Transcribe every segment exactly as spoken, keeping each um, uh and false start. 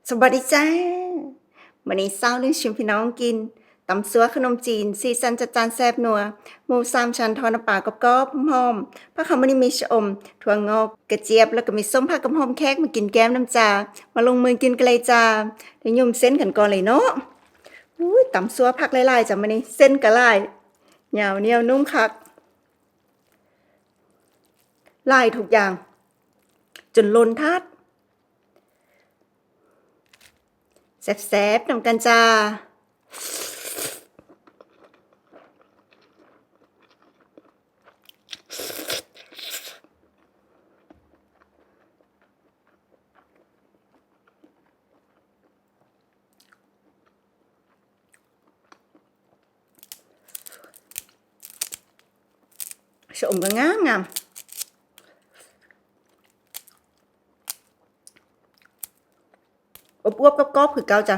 สวัสดีจ้า มื้อนี้สาวนึ่งสิพาพี่น้องกิน ตำซั่วขนมจีน สีสันจัดจ้านแซ่บนัว หมูสามชั้นทอดน้ำปลากรอบๆ หอมๆ ผักขาวมื้อนี้มีชะอม ถั่วงอก กระเจี๊ยบ แล้วก็มีส้มผักกับหอมแขกมากินแก้มนำจ้า มาลงมือกินกันเลยจ้า เดี๋ยวหยุ่มเส้นกันก่อนเลยเนาะ อุ้ย ตำซั่วผักหลายๆ จ้ะมื้อนี้ เส้นก็หลาย เหนียว เหนียวนุ่มคัก หลายทุกอย่าง จนล้นถาด แซ่บๆ นำกันจ้า ชะอมก็งามงาม อบๆ กรอบๆ คือเก่าจ้ะ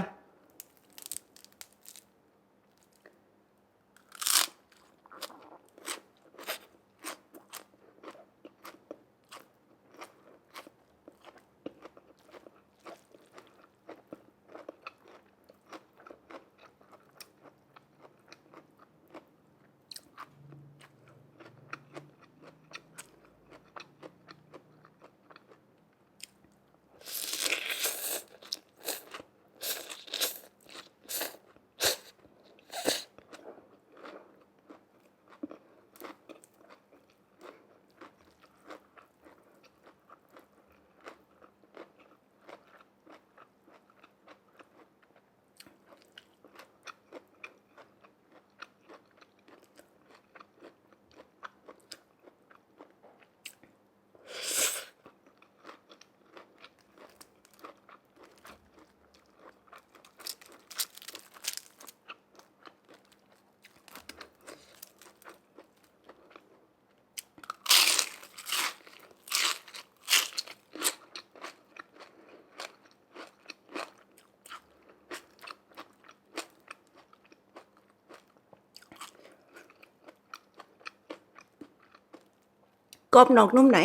กรอบนอกนุ่มใน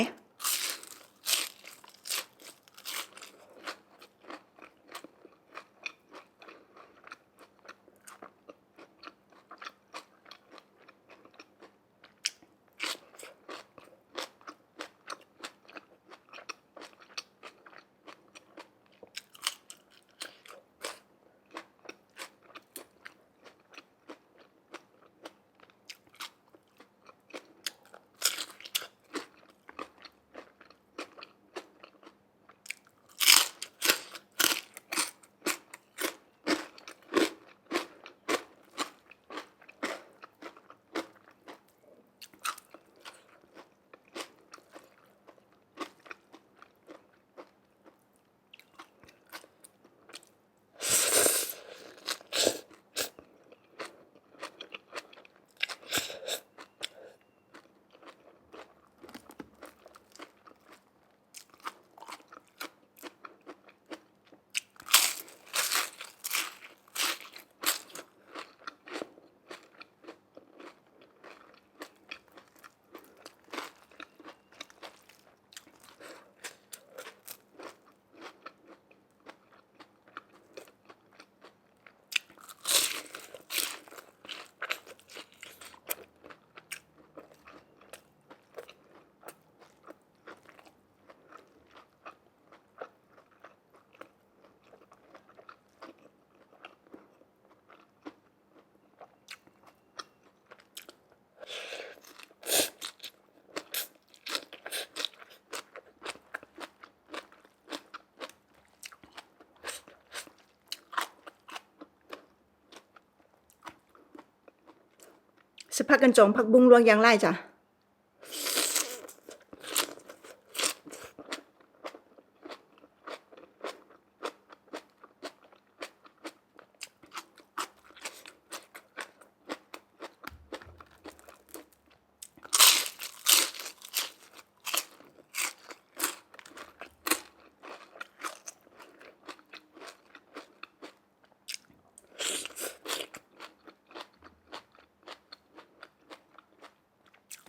สิพากันจองผักบุ้งลวกอย่างไรจ้ะ ส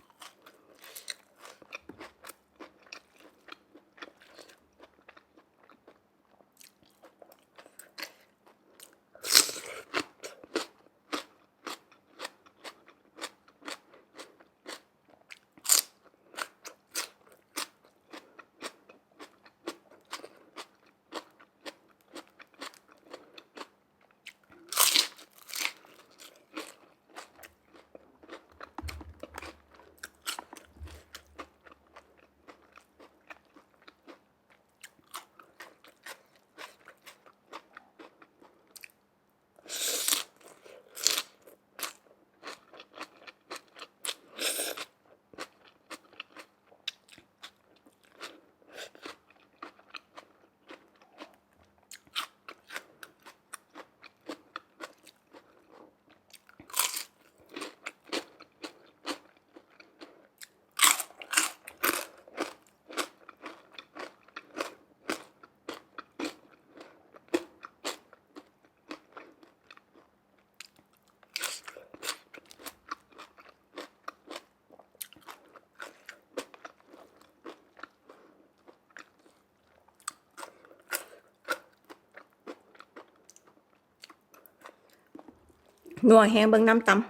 นัวแฮง เบิ่งน้ำตำ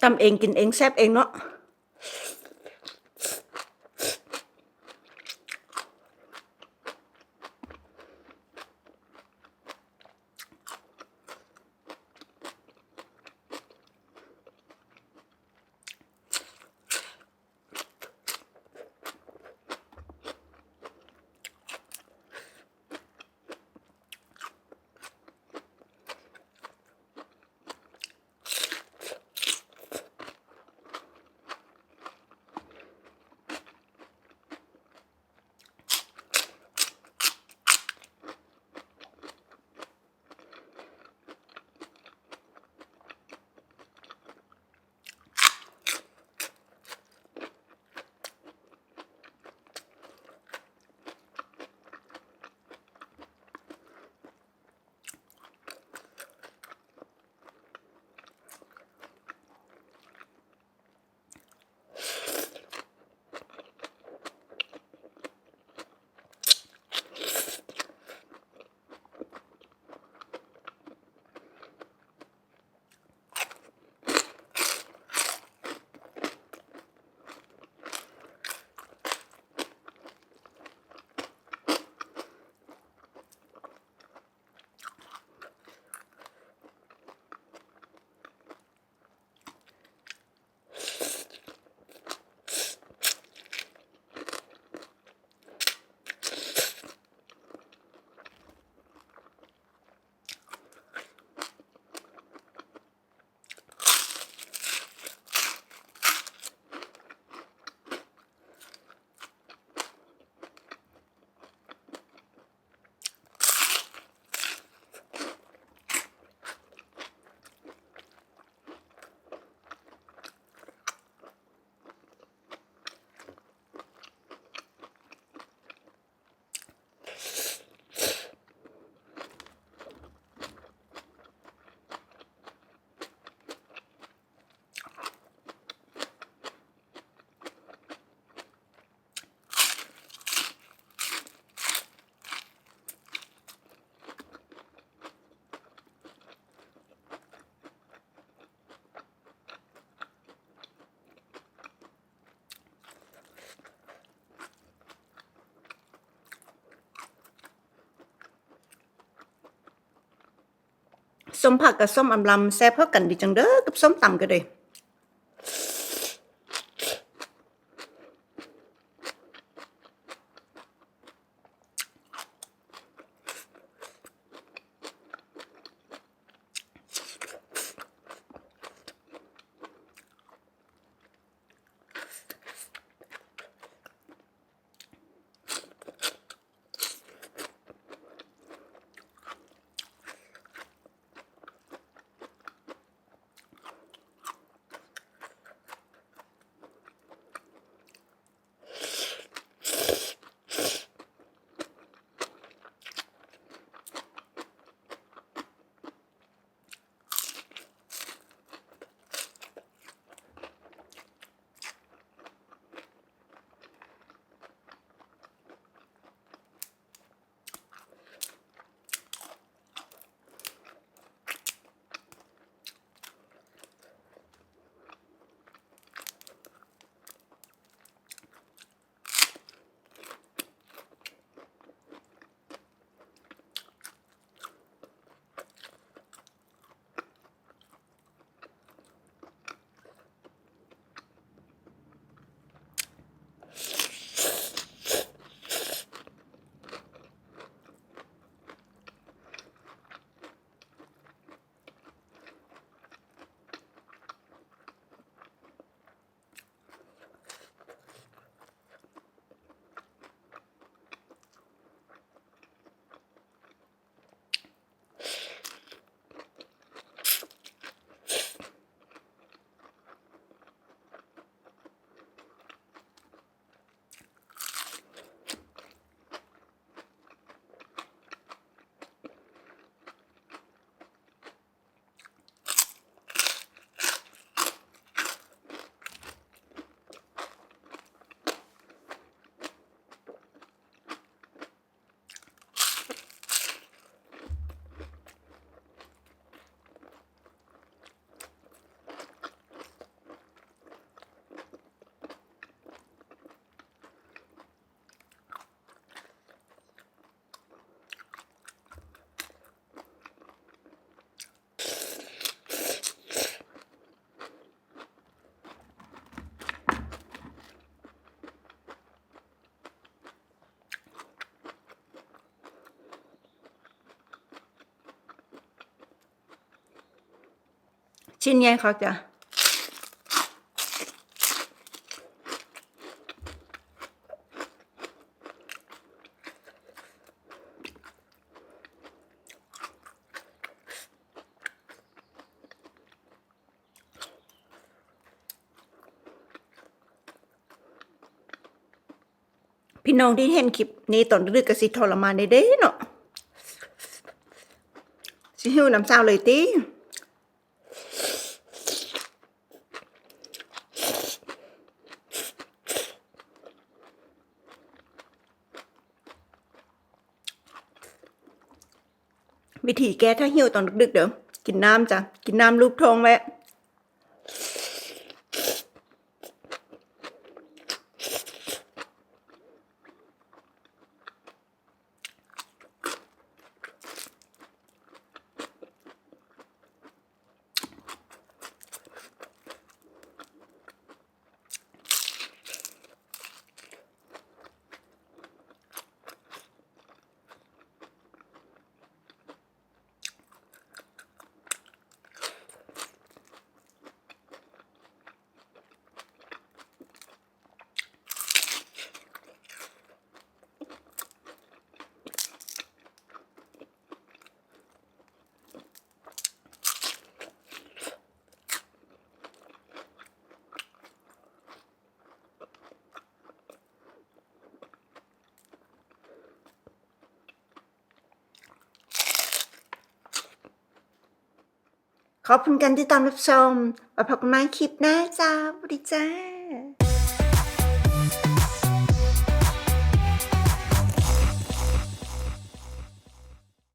ตำเองกินเองแซ่บเองเนาะส้มผักกับส้มอำลำแซ่บเข้ากันดีจังเด้อ กับส้มตำก็เลย ชิ้นใหญ่คักจ้ะ พี่น้องที่เห็นคลิปนี้ตอนดึกๆ ก็สิทรมานเด้เนาะ สิหิวน้ำเช้าเลยติ วิธีแก้ถ้าหิวตอนดึกๆ เด้อ กินน้ำจ้ะ กินน้ำลูบท้องไว้ ขอบคุณการติดตามรับชม ไว้พบกันใหม่คลิปหน้าจ้า สวัสดีจ้า